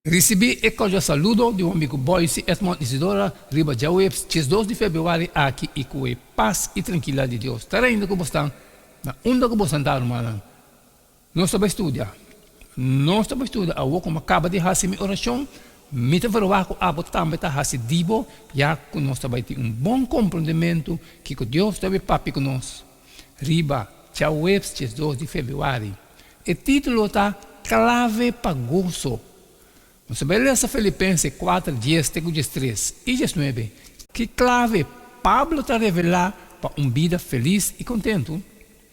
Risibí e kordial saludo di bo amigu Boyce Edmond Isidora riba djaweps 12 di febrüari aki i ku e pas i trankilidat di Dios ta reina ku bosnan na unda ku bosnan ta rumannan. Nos ta bai studia. Nos ta bai studia awor ku mi a kaba di hasi mi orashon mi ta verwagt ku abo tambe ta hasi di bo ya ku nos ta bai tin un bon komprondementu kiko Dios ta bai papia ku nos riba djaweps 12 di febrüari. E título ta Klave pa Goso. Nos ta bai lesa Filipense 4, 10 te ku 13 i 19. Ki klave Pablo ta revelá pa un bida felis i kontentu?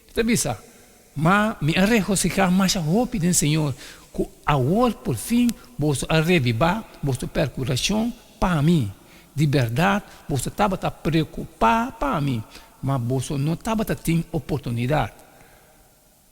E ta bisa, Ma mi a regosihá masha hopi den Señor ku awor por fin boso a rebibá boso perkurashon pa mi. Di bèrdat boso tabata preokupá pa mi, ma boso no tabata tin oportunidat.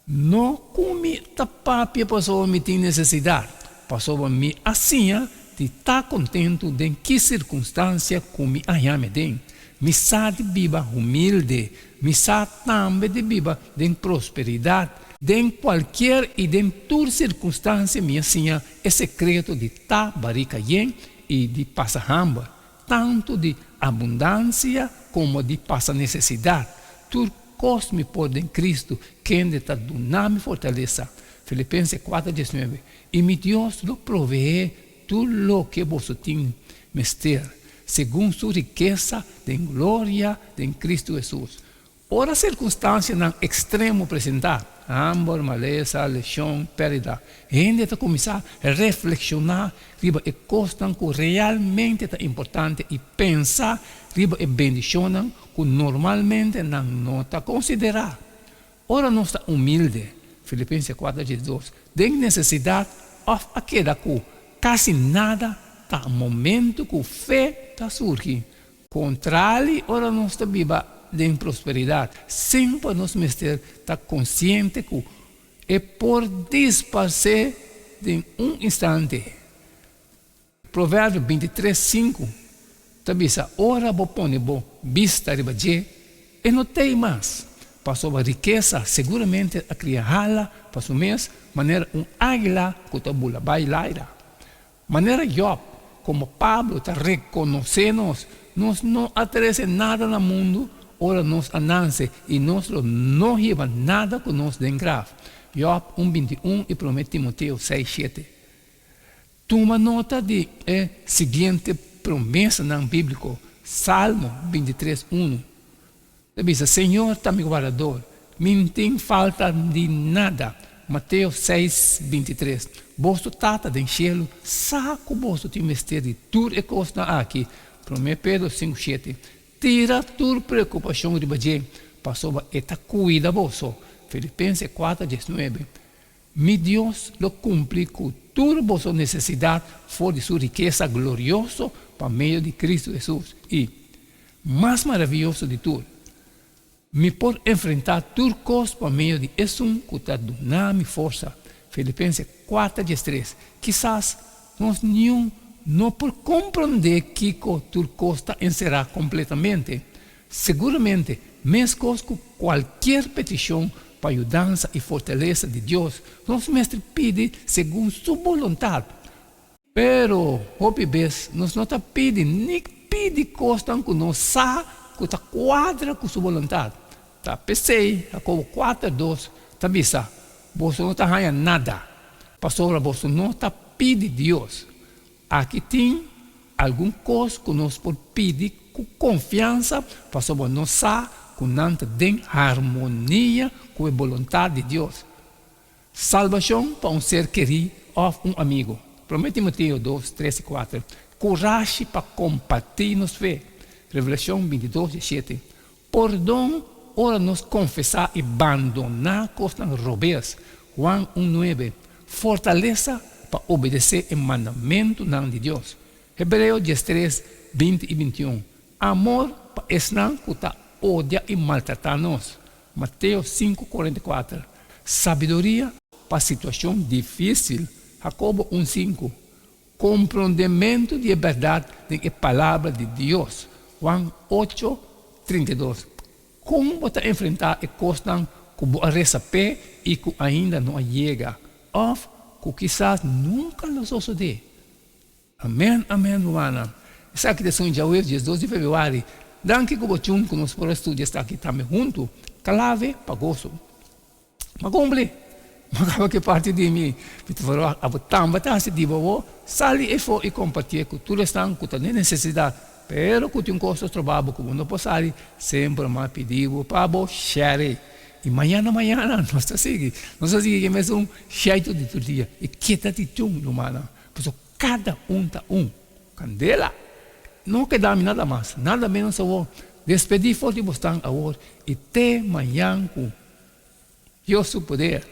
No ku mi ta papia pasobra mi tin nesesidat, pasobra mi a siña di ta kontentu den ki sirkunstansia ku mi a haña mi den. Mi sa di biba humilde, mi sa tambe di biba den prosperidat. Den kualkier i den tur sirkunstansia mi a siña e sekreto di ta barika yen i di pasa hamber, tantu di abundansia komo di pasa nesesidat. Tur kos mi por den Kristu, kende ta duna mi fortalesa. Filipense 4, 19. I mi Dios lo proveé tur loke boso tin mester, segun su rikesa den gloria den Kristu Hesus. Ora sirkunstansianan ekstremo presentá, hamber, malesa, leshon, pèrdida, hende ta kuminsá reflekshoná riba e kosnan ku realmente ta importante i pensa riba e bendishonnan ku normalmente nan no ta konsiderá. Ora nos ta humilde, Filipense 4, 12, den nesesidat òf a keda ku kasi nada, ta momentu ku fe ta surgi. Kontrali, ora nos ta biba den prosperidat, semper nos mester ta konsiente ku e por disparsé den un instante. Proverbio 23, 5 ta bisa, Ora bo pone bo bista riba dje, e no t'ei mas, pasobra rikesa seguramente a kria hala pa su mes manera un águila ku ta bula bai laira. Manera Jòb, komo Pablo ta rekonosé nos, nos no a trese nada na mundu ora nos a nanse i nos lo no hiba nada ku nos den graf. Jòb 1, 21 i Promé Timoteo 6, 7. Tuma nota di e siguiente promesanan bíbliko, Salmo 23, 1 ta bisa, Señor ta mi wardador, mi n'tin falta di nada. Mateo 6, 23, Boso Tata den shelu sa ku boso tin mester di tur e kosnan aki. Promé Pedro 5, 7, Tira tur preokupashon riba dje, pasobra e ta kuida boso. Filipense 4, 19, Mi Dios lo kumpli ku tur boso nesesidat for di su rikesa glorioso pa medio di Kristu Hesus. I, mas maravioso di tur, mi por enfrentá tur kos pa medio di esun ku ta duna mi forsa. Filipense 4, 13. Kisas nos niun no por komprondé kiko tur kos ta enserá kompletamente. Seguramente, meskos ku kualkier petishon pa yudansa i fortalesa di Dios, nos mester pidi segun su boluntat. Pero, hopi bes nos no ta pidi ni pidi kosnan ku nos sa ku ta kuadra ku su boluntat. Ta p'esei Jakobo 4, 2 ta bisa, Boso no ta haña nada, pasobra boso no ta pidi Dios. Aki tin algun kos ku nos por pidi ku konfiansa pasobra nos sa ku nan ta den harmonia ku e boluntat di Dios. Salbashon pa un ser kerí òf un amigu. Promé Timoteo 2, 3 i 4. Kurashi pa kompartí nos fe. Revelashon 22, 17. Pordon ora nos konfesá i bandoná kosnan robes. Juan 1, 9. Fortalesa pa obedesé e mandamentunan di Dios. Hebreo 13, 20 i 21. Amor pa esnan ku ta odia i maltratá nos. Mateo 5, 44. Sabiduria pa situashon difísil. Jakobo 1, 5. Komprondementu di e bèrdat den e Palabra di Dios. Juan 8, 32. Kon bo ta enfrentá e kosnan ku bo a resa p'e i ku ainda no a yega òf ku kisas nunka lo sosodé? Amen amen rumannan. Esaki ta esun djaweves 12 di februari. Danki ku bo tjun ku nos por a studia esaki tambe huntu. Klave pa goso. M'a kumpli. M'a kaba ku e parti di mi. Mi ta verwagt abo tambe ta hasi di bo awor. Sali efo i kompartié ku tur esnan ku ta den nesesidat. Pero ku tin un kos ta stroba bo ku bo no por sali, semper m'a pidi bo pa bo share. I mañana mañana nos ta sigui. Nos ta sigui ku e mesun sheitu di tur dia. I keda di tjun, rumannan. Pasobra kada un ta un kandela. No keda mi nada mas, nada menos awor. Despedí for di bosnan awor i te mañan ku Dios su poder.